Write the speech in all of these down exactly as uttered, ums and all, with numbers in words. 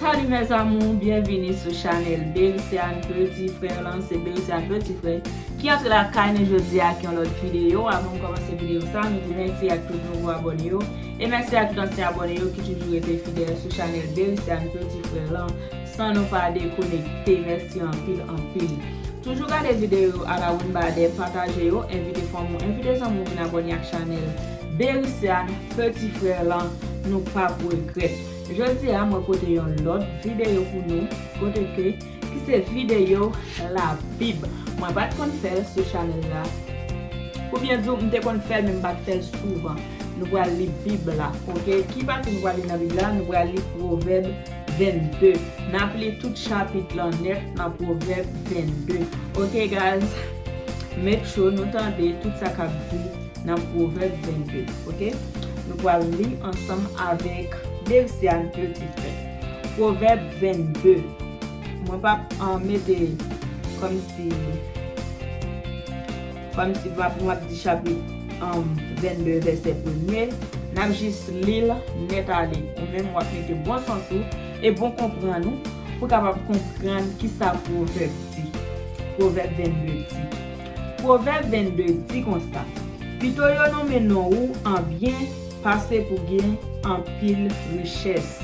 Salut mes amours, byenvini sou chanèl Bericiane Petit Frère lan. Se Bericiane Petit Frère ki antre lakay nou jodi a ak yon lòt videyo. Avan m kòmanse videyo sa, nou di mèsi ak tout nouvo abòne yo e mèsi ak tout ansyen abòne yo ki toujou rete fidèl sou chanèl Bericiane Petit Frère lan san nou pa dekonekte. Mèsi anpil, anpil. Toujou gade videyo yo ala wonbadè, pataje yo, envite fanmi w, envite zanmi w vin abòne ak chanèl Bericiane Petit Frère lan, nou p ap regrèt. Jodi a, mwen pote yon lòt videyo pou nou, kote ke, ki se videyo Labib. Mwen pa t konn fè l sou chanèl la. Pou byen di w, m te konn fè l, men m pa t fè l souvan. Nou pral li Bib la, oke? Ki pati nou pral li nan Bib la? Nou pral li Pwovèb vennde. N ap li tout chapit lan nèt nan Pwovèb vennde. Oke, guys? Make sure nou tande tout sa k ap di nan Pwovèb vennde, oke? Nou pral li ansanm avèk Bericiane Petit Frère. Pwovèb vennde. Mwen p ap, ah, mete kòmsi, kòmsi m ap, m ap di chapit, um, vennde, vèsè premye. N ap jis li l nèt ale. Ou menm, w ap mete bon sans ou e bon konprann ou pou w kapab konprann kisa pwovèb di. Pwovèb vennde di. Pwovèb vennde di konsa: Pito yo nonmen non ou an byen pase pou gen anpil richès.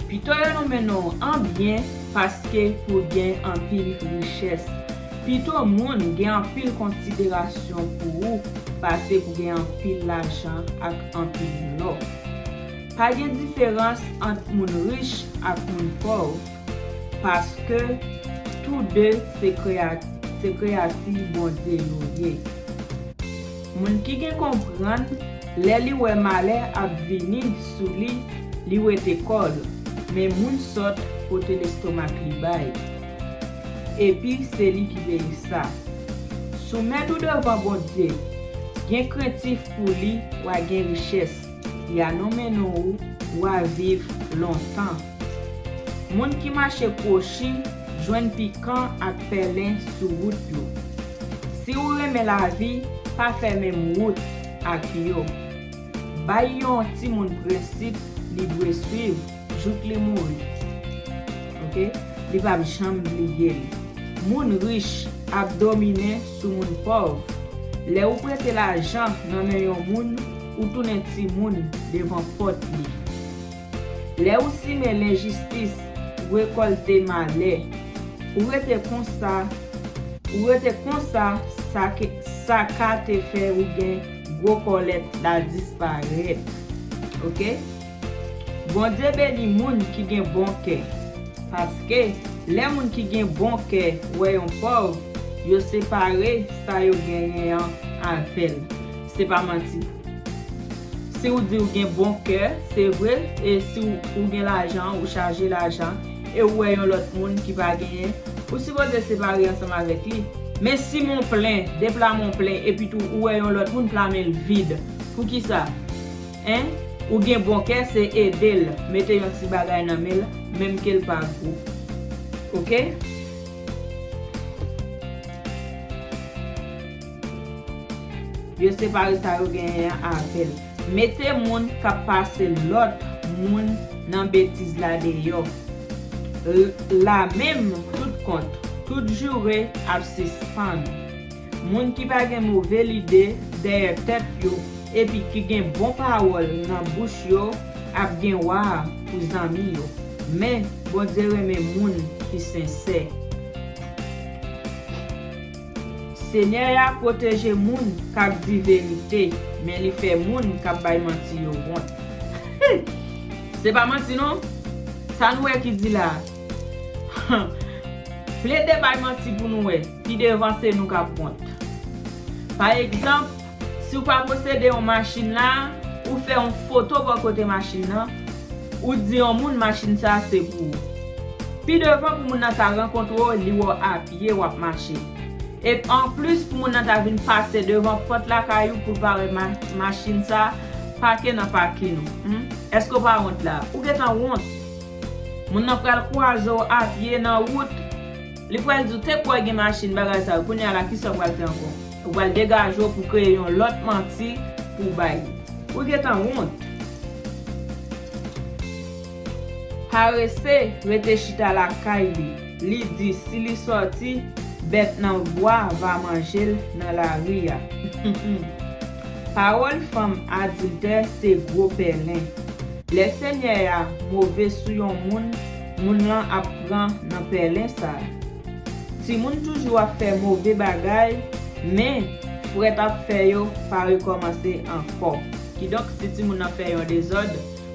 Pito yo nonmen non w an byen pase pou gen anpil richès. Pito moun gen anpil konsiderasyon pou ou pase pou gen anpil lajan ak anpil lò. Pa gen diferans ant moun rich ak moun pòv, paske tou de se kreya-, se kreyati Bondye yo ye. Moun ki gen konprann, lè li wè malè ap vini sou li, li wete kò l, men moun sòt pote lestomak li bay. Epi se li ki peye sa. Soumèt ou devan Bondye, gen krentif pou li, w a gen richès. Y a nonmen non ou, w a viv lontan. Moun ki mache kwochi jwenn pikan ak pèlen sou wout yo. Si ou renmen lavi, pa fè menm wout ak yo. Bay yon timoun prensip li dwe swiv jouk li mouri. Oke? Li p ap janm bliye l. Moun rich ap dominen sou moun pòv. Lè ou prete lajan nan men yon moun, ou tounen timoun devan pòt li. Lè ou simen lenjistis, ou rekòlte malè. Ou rete konsa, ou rete konsa, sa ke, sa ka te fè ou gen gwo kòlèt la disparèt. Oke? Bondye beni moun ki gen bon kè. Paske, lè moun ki gen bon kè wè yon pòv, yo separe sa yo genyen an avè l. Se pa manti. Si w di w gen bon kè, se vre, e si w, ou gen lajan, ou chaje lajan, e ou wè yon lòt moun ki pa genyen, ou sipoze separe ansanm avèk li. Men si men w plen, de pla men w plen, epi tou ou wè yon lòt moun pla men l vid, poukisa? Hein? Ou gen bon kè, se ede l, mete yon ti bagay nan men l, menm ke l pa gwo. Oke? Yo separe sa yo genyen an avè l. Mete moun k ap pase lòt moun nan betiz la deyò. L-, la menm, tout kont, tout joure ap sispann. Moun ki pa gen move lide dèyè tèt yo, epi ki gen bon pawòl nan bouch yo, ap gen wa pou zanmi yo. Men, Bondye renmen moun ki sensè. Senyè a pwoteje moun k ap di verite, men li fè moun k ap bay manti yo wont. Se pa manti non. Sa nou wè ki di la. Plede bay manti pou nou wè. Pi devan se nou k ap wont. Pa egzanp, si w pa posede yon machin la, ou fè yon foto bò kote machin nan, ou di yon moun machin sa se pou ou. Pi devan pou moun nan ta rankontre w, li wè w apye w ap mache. E anplis pou moun nan ta vin pase devan pòt lakay ou pou l pa wè ma-, machin sa pake nan pakin ou. Hmm? Èske w pa wont la? Ou gentan wont. Moun nan pral kwaze w apye nan wout. Li pral di w, te kwè gen machin bagay sa yo. Kounye a la, kisa w pral fè ankò? Ou pral degaje w pou kreye yon lòt manti pou w bay li. Ou gentan wont. Parese rete chita lakay li. Li di si li sòti, bèt nan bwa va manje l nan lari a. Pawòl fanm adiltè se gwo pèlen. Lè Senyè a move sou yon moun, moun lan ap pran nan pèlen sa a. Timoun toujou ap fè move bagay, men frèt ap fè yo pa rekòmanse ankò. Kidonk, si timoun nan fè yon dezòd,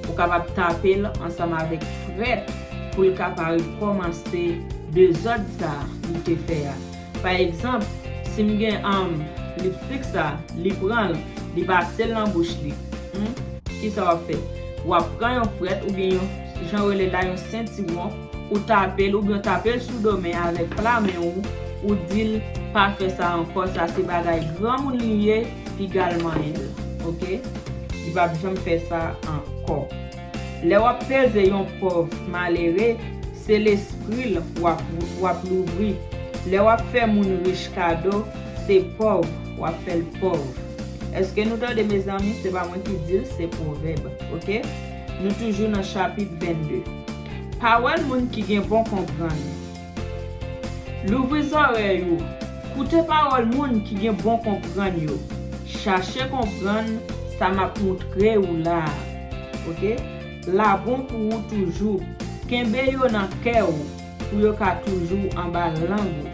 ou kapab tape l ansanm avèk frèt pou l ka pa rekòmanse dezòd sa a li te fè a. Pa egzanp, si m gen um, lipstik sa, li pran l, li pase l nan bouch li. Hmm? Kisa w ap fè? W ap pran yon frèt oubyen yon, jan yo rele la, yon sentiwon, ou tape l oubyen w tape l sou do men avèk pla men ou, ou di l pa fè sa ankò, sa se bagay granmoun li ye, piga l manyen l. Oke? Li p ap janm fè sa ankò. Lè w ap peze yon pòv malere, se lespri l w ap, w ap louvri. Lè w ap fè moun rich kado, se pòv w ap fè l pòv. Èske nou tande, mezanmi? Se pa mwen ki di l, se pwovèb. Oke? Nou toujou nan chapit vennde. Pawòl moun ki gen bon konprann. Louvri zòrèy ou. Koute pawòl moun ki gen bon konprann yo. Chache konprann sa m ap moutre ou la a. Oke? La bon pou ou toujou. Kenbe yo nan kè ou pou yo ka toujou anba lang ou.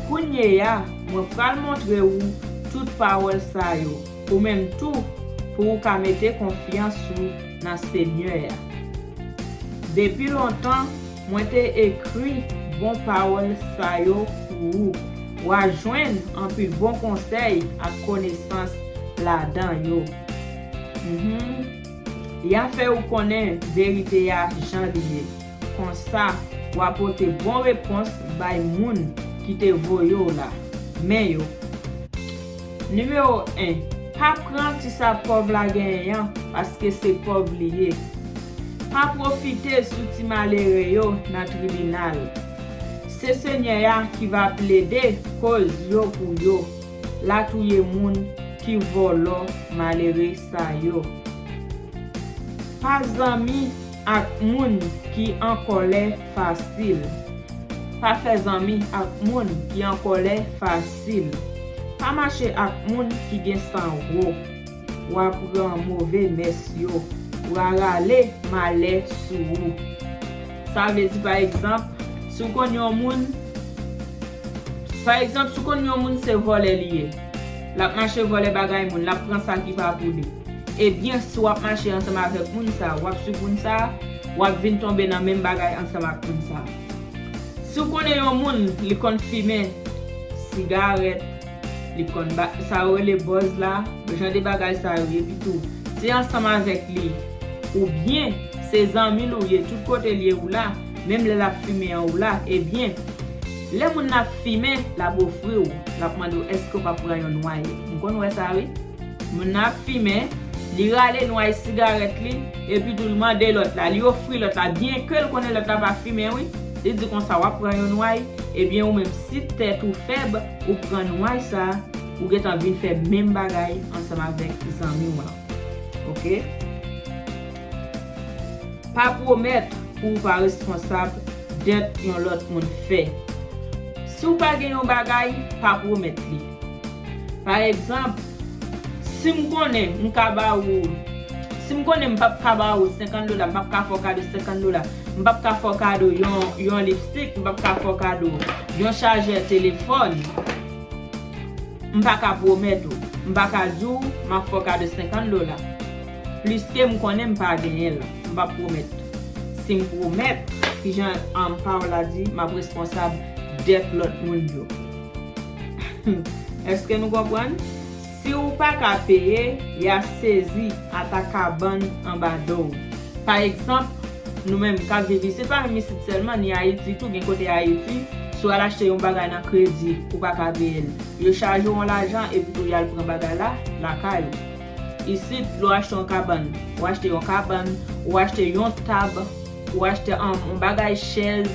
Kounye a, mwen pral montre ou tout pawòl sa yo, ou menm tou, pou ou ka mete konfyans ou nan Senyè a. Depi lontan, mwen te ekri bon pawòl sa yo pou ou. W a jwenn anpil bon konsèy ak konesans ladan yo. Mhm. Y a fè ou konnen verite a jan li ye. Konsa, w a pote bon repons bay moun ki te voye w la. Men yo. Nimewo en, pa pran ti sa pòv la genyen an, paske se pòv li ye. Pa pwofite sou ti malere yo nan tribinal. Se Senyè a ki va plede koz yo pou yo. L a touye moun ki vòlò malere sa yo. Pa zanmi ak moun ki an kòlè fasil. Pa fè zanmi ak moun ki an kòlè fasil. Pa mache ak moun ki gen san wo. W a pran move mès yo. W a rale malè sou ou. Sa vle di, pa egzanp, si w konn yon moun, pa egzanp, si w konn yon moun se vòlè li ye, l ap mache vòlè bagay moun, l ap pran sa ki pa pou li. Ebyen, si w ap mache ansanm avèk moun sa, w ap swiv moun sa, w ap vin tonbe nan menm bagay ansanm ak moun sa. Si w konnen yon moun, li konn fimen sigarèt, li konn ba, sa yo rele bòz la, jan de bagay sa yo, epi tou, se ansanm avèk li, oubyen se zanmi l ou ye, tout kote l ye ou la, menm lè l ap fimen an ou la, ebyen, lè moun nan ap fimen, l ap ofri w, l ap mande w, èske w p ap pran yon nway? M konn wè sa, wi. Moun nan ap fimen, li rale nway sigarèt li, epi tou l mande lòt la, li ofri lòt la, byenke l konnen lòt la pa fimen, wi. Li di konsa, w ap pran yon nway, ebyen ou menm, si tèt ou fèb, ou pran nway sa, ou gentan vin fè menm bagay ansanm avèk zanmi w lan. Oke? Pa pwomèt pou w pa responsab dèt yon lòt moun fè. Si w pa gen yon bagay, pa pwomèt li. Pa egzanp, si m konnen m ka ba ou, si m konnen m p ap ka ba ou senkant dola, m p ap ka fè w kado senkant dola, m p ap ka fè w kado yon, yon lipstik, m p ap ka fè w kado yon chajè telefòn, m pa ka pwomèt ou, m pa ka di w m ap fè w kado senkant dola. Pliske m konnen m pa genyen l, m p ap pwomèt. Si m pwomèt, kijan, um, pawòl la di, m ap responsab dèt lòt moun yo. Èske nou konprann? Si w pa ka peye, y a sezi ata kabann anba do w. Pa egzanp, nou menm k ap viv isit, pa menm isit sèlman, ni Ayiti tou, gen kote Ayiti, si w al achte yon bagay nan kredi, ou pa ka peye l. Yo chaje w yon lajan, epi tou y al pran bagay la lakay ou. Isit, lè w achte yon kabann, ou achte yon kabann, ou achte yon tab, ou achte, um, yon bagay chèz,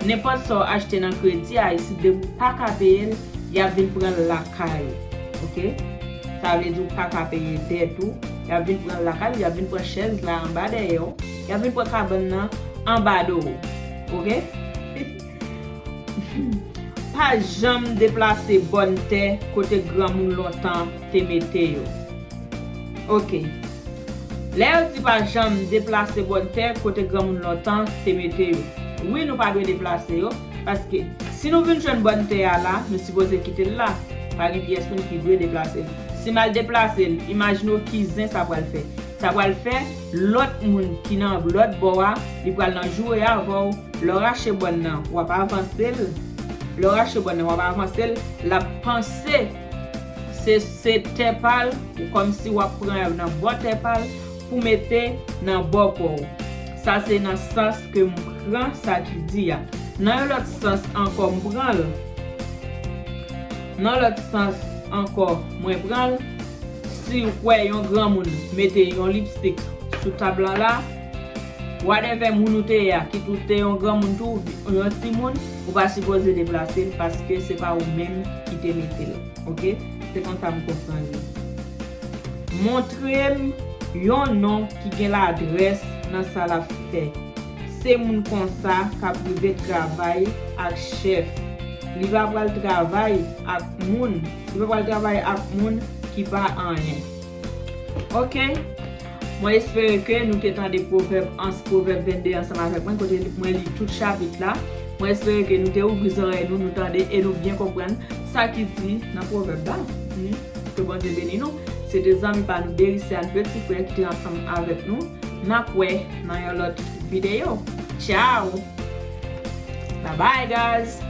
nenpòt sa w achte nan kredi a isit, depi w pa ka peye l, y ap vin pran l lakay ou. Oke? Sa vle di w pa ka peye dèt ou, y ap vin pran l lakay ou, y ap vin pran chèz la anba dèyè w, Y ap vin pran kabann nan anba do w. Oke? Pa janm deplase bòn tè kote granmoun lontan te mete yo. Oke. Lè yo di pa janm deplase bòn tè kote granmoun lontan te mete yo. Wi, nou pa dwe deplase yo, paske si nou vin jwenn bòn tè a la, nou sipoze kite l la. Pa gen pyès moun ki dwe deplase l. Si m al deplase l, imajine w ki zen sa pral fè. Sa pral fè lòt moun ki nan lòt bò a, li pral nan joure avè w. Lè w rache bòn nan, w ap avanse l. Lè w rache bòn nan, w ap avanse l, l ap panse se, se tè pa l, ou kòmsi w ap pran nan bò tè pa l pou mete nan bò kò w. Sa se nan sans ke m pran sa ki di a. Nan yon lòt sans ankò, m pran l. Nan lòt sans ankò, mwen pran l. Si w wè yon granmoun mete yon lipstik sou tab lan la, whatever moun ou te ye a, kit ou te yon granmoun tou, yon timoun, ou pa sipoze deplase l paske se pa ou menm ki te mete l. Oke? Se konsa m konprann li. Montre m yon non ki gen ladrès nan sa l ap fè. Se moun konsa k ap rive travay ak chèf. Li pa pral travay ak moun. Li pa pral travay ak moun ki pa anyen. Oke? Mwen espere ke nou te tande pwovèb, ans, pwovèb vennde ansanm avèk mwen, kote mwen li tout chapit la. Mwen espere ke nou te ouvri zòrèy nou, nou tande e nou byen konprann sa ki di nan pwovèb la. Hmm? Ke Bondye beni nou. Se te zanmi pa nou, Derisiane, peti frè ki te ansanm avèk nou. N ap wè nan yon lòt videyo. Ciao! Bye bye, guys!